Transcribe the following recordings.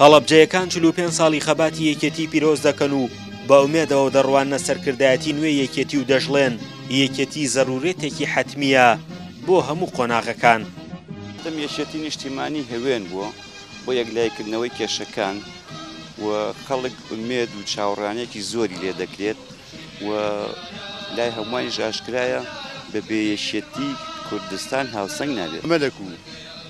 هەڵەبجەیەکان 45 ساڵی خەباتی یەکێتی پیرۆز دەکەن و بە ئومێدەوە دەڕواننە سەرکردایەتی نوێی یەکێتی و دەشڵێن یەکێتی زەرورێتێکی حەتمییە بۆ هەموو قۆناغەکان. وتم یەکێتی نیشتیمانی هەوێن بووە بۆ یەکلایکردنەوەی کێشەکان و خەڵک ئومێد و چاوەڕوانیەکی زۆری لێ دەکرێت و لای هەمووانیش ئاشکرایە بە بێ یەکێتی کوردستان هاوسەنگ نابێت. ئەمەلێک و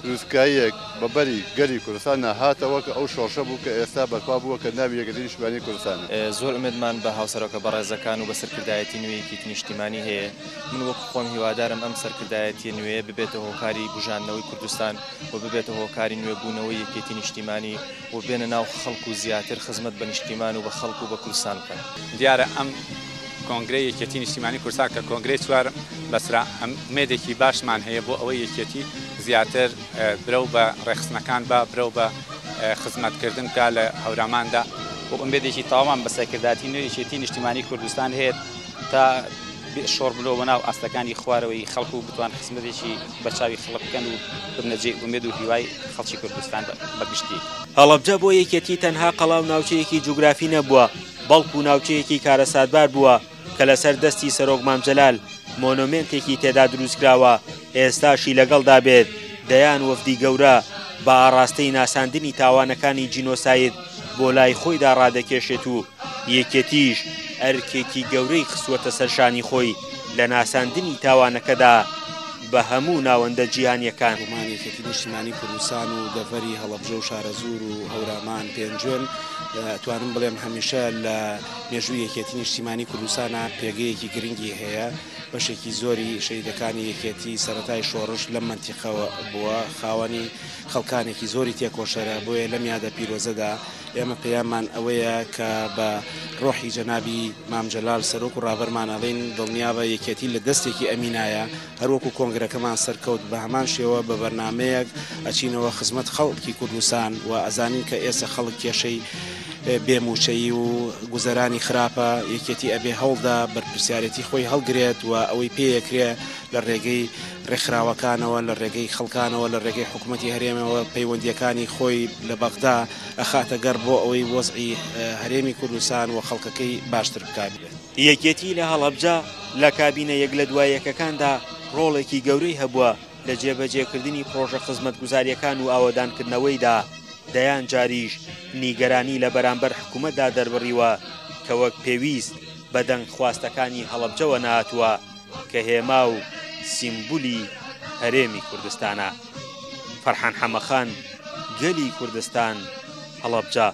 تروسکاییەک بە بەری گەلی کوردستاندا هاتەوە کە ئەو شۆڕشە بوو کە ئێستا بەرپا بووە کە ناوی یەکێتی نیشتمانی کوردستانە. زۆر ئومێدمان بە هاوسەرۆکە بەڕێزەکان و بە سەرکردایەتی نوێی یەکێتی نیشتیمانی هەیە. من وەکو خۆم هیوادارم ئەم سەرکردایەتیە نوێیە ببێتە هۆکاری بوژاندنەوەی کوردستان و ببێتە هۆکاری نوێبوونەوەی یەکێتی نیشتیمانی و بێنە ناو خەڵک و زیاتر خزمەت بە نیشتیمان و بە خەڵک و بە کوردستان بکەن. دیارە ئەم کۆنگرەی یەکێتی نیشتیمانی کوردستان کە کۆنگرەی چوارم بەسرا ئومێدێکی باشمان هەیە بۆ ئەوەی یەکێتی زیاتر برەو بە ڕێکخستنەکان با برەو بە خزمەتکردن بکا لە هەوراماندا. و ئومێدێکی تەواومان بە سەرکردایەتی نوێی یەکێتی نیشتیمانی کوردستان هەیە تا شۆڕ بنەوە ناو ئاستەکانی خوارەوەی خەڵک و بتوان خزمەتێکی بەرچاوی خەڵک بکەن و ببنە جێی ئومێد و هیوای خەڵکی کوردستان بە گشتی. هەڵەبجە بۆ یەکێتی تەنها قەڵا و ناوچەیەکی جوگرافی نەبووە، بەڵکو ناوچەیەکی کارەساتبار بووە کە لەسەر دەستی سەرۆک مام جەلال مۆنۆمێنتێکی تێدا دروستکراوە، ئێستاشی لەگەڵدا بێت دەیان وەفدی گەورە بە ئاڕاستەی ناساندنی تاوانەکانی جینۆساید بۆ لای خۆیدا ڕادەکێشێت و یەکێتیش ئەرکێکی گەورەی خستووەتە سەر شانی خۆی لە ناساندنی تاوانەکەدا بە هەموو ناوەندە جیهانییەکان. گومان یەکێتی نیشتیمانی کوردستان و دەڤەری هەڵەبجە و شارەزوور و هەورامان پێنجوێن ئەتوانم بڵێم هەمیشە لە مێژووی یەکێتی نیشتیمانی کوردستانا پێگەیەکی گرنگی هەیە بەشێکی زۆری شەهیدەکانی یەکێتی سەرەتای شۆڕش لەم مەنتیقەوە بووە خاوەنی خەڵکانێکی زۆری تێکۆشەرە، بۆیە لەم یادە پیرۆزەدا ئێمە پەیاممان ئەوەیە کە بە ڕۆحی جەنابی مام جەلال سەرۆک و ڕابەرمان ئەڵێین دڵنیابە یەکێتی لە دەستێکی ئەمینایە، هەروەکو کۆنگرەکەمان سەرکەوت بە هەمان شێوە بە بەرنامەیەک ئەچینەوە خزمەت خەڵکی کوردستان و ئەزانین کە ئێسە خەڵک کێشەی بێ مووچەیی و گوزەرانی خراپە، یەکێتی ئەبێ هەوڵدا بەرپرسیارێتی خۆی هەڵگرێت و ئەوەی پێیەکرێ لە ڕێگەی ڕێکخراوەکانەوە، لە ڕێگەی خەڵکانەوە، لە ڕێگەی حکومەتی هەرێمەوە پەیوەندییەکانی خۆی لە بەغدا ئەخاتە گەڕ بۆ ئەوەی وەزعی هەرێمی کوردستان و خەڵکەکەی باشتر بکات. یەکێتی لە هەڵەبجە لە کابینە یەک لە دوا یەکەکاندا ڕۆڵێکی گەورەی هەبووە لە جێبەجێکردنی پڕۆژە خزمەتگوزارییەکان و ئاوەدانکردنەوەیدا، دەیان جاریش نیگەرانی لە بەرامبەر حکومەتدا دەربڕیوە کە وەک پێویست بەدەنگ خواستەکانی هەڵەبجەوە نەهاتووە. کە هێما و سیمبولی هەرێمی کوردستانە. فەرحان حەمەخان، گەلی کوردستان، هەڵەبجە.